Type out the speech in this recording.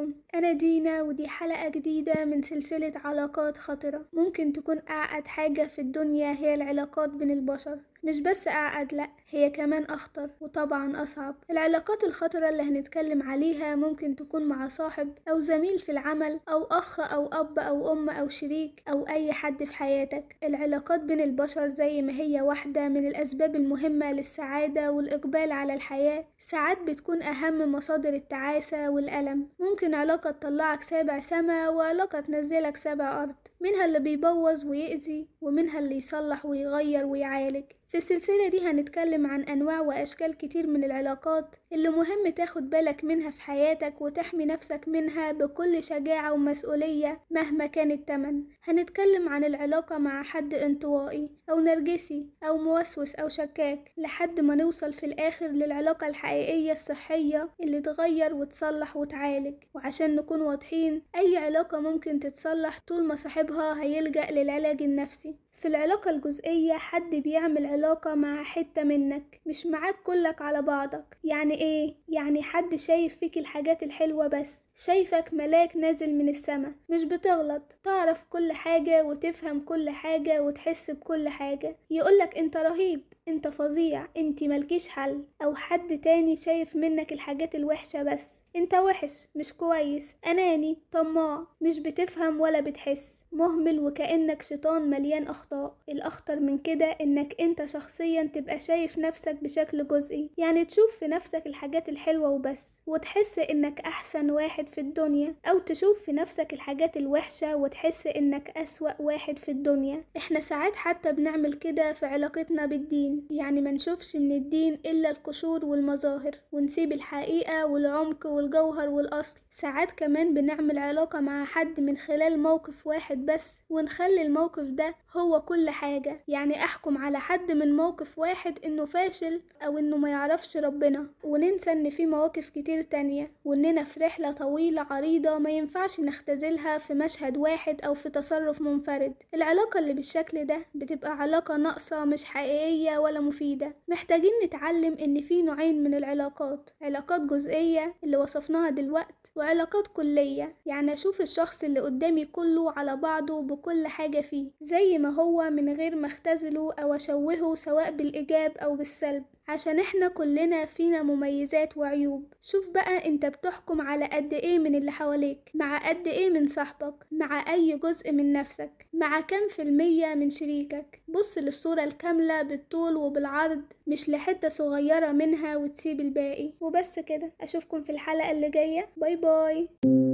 عليكم. أنا دينا، ودي حلقة جديدة من سلسلة علاقات خطرة. ممكن تكون أعقد حاجة في الدنيا هي العلاقات بين البشر. مش بس أعقد، لأ، هي كمان أخطر وطبعا أصعب. العلاقات الخطرة اللي هنتكلم عليها ممكن تكون مع صاحب أو زميل في العمل أو أخ أو أب أو أم أو شريك أو أي حد في حياتك. العلاقات بين البشر زي ما هي واحدة من الأسباب المهمة للسعادة والإقبال على الحياة، ساعات بتكون أهم مصادر التعاسة والألم. ممكن علاقة تطلعك سابع سما وعلاقة تنزلك سابع أرض، منها اللي بيبوظ ويأذي ومنها اللي يصلح ويغير ويعالج. في السلسلة دي هنتكلم عن أنواع وأشكال كتير من العلاقات اللي مهم تاخد بالك منها في حياتك وتحمي نفسك منها بكل شجاعة ومسؤولية مهما كان التمن. هنتكلم عن العلاقة مع حد انطوائي أو نرجسي أو موسوس أو شكاك، لحد ما نوصل في الآخر للعلاقة الحقيقية الصحية اللي تغير وتصلح وتعالج. وعشان نكون واضحين، أي علاقة ممكن تتصلح طول ما صاحبها هيلجأ للعلاج النفسي. في العلاقة الجزئية حد بيعمل علاقة مع حتة منك، مش معاك كلك على بعضك. يعني ايه؟ يعني حد شايف فيك الحاجات الحلوة بس، شايفك ملاك نازل من السما، مش بتغلط، تعرف كل حاجة وتفهم كل حاجة وتحس بكل حاجة. يقولك انت رهيب، انت فظيع، انت ملكيش حل. او حد تاني شايف منك الحاجات الوحشة بس، انت وحش، مش كويس، اناني، طماع، مش بتفهم ولا بتحس، مهمل، وكأنك شيطان مليان اخطاء. الاخطر من كده انك انت شخصيا تبقى شايف نفسك بشكل جزئي، يعني تشوف في نفسك الحاجات الحلوة وبس وتحس انك احسن واحد في الدنيا، او تشوف في نفسك الحاجات الوحشة وتحس انك اسوأ واحد في الدنيا. احنا ساعات حتى بنعمل كده في علاقتنا بالدين، يعني ما نشوفش من الدين إلا القشور والمظاهر ونسيب الحقيقة والعمق والجوهر والأصل. ساعات كمان بنعمل علاقة مع حد من خلال موقف واحد بس ونخلي الموقف ده هو كل حاجة، يعني أحكم على حد من موقف واحد إنه فاشل أو إنه ما يعرفش ربنا، وننسى إن في مواقف كتير تانية وإننا في رحلة طويلة عريضة ما ينفعش نختزلها في مشهد واحد أو في تصرف منفرد. العلاقة اللي بالشكل ده بتبقى علاقة ناقصة، مش حقيقية ولا مفيدة. محتاجين نتعلم إن في نوعين من العلاقات، علاقات جزئية اللي وصفناها دلوقت، وعلاقات كلية، يعني أشوف الشخص اللي قدامي كله على بعضه بكل حاجة فيه زي ما هو من غير ما اختزله أو أشوهه سواء بالإيجاب أو بالسلب، عشان احنا كلنا فينا مميزات وعيوب. شوف بقى انت بتحكم على قد ايه من اللي حواليك، مع قد ايه من صاحبك، مع اي جزء من نفسك، مع كم في المية من شريكك. بص للصورة الكاملة بالطول وبالعرض، مش لحتة صغيرة منها وتسيب الباقي. وبس كده، اشوفكم في الحلقة اللي جاية. bye bye.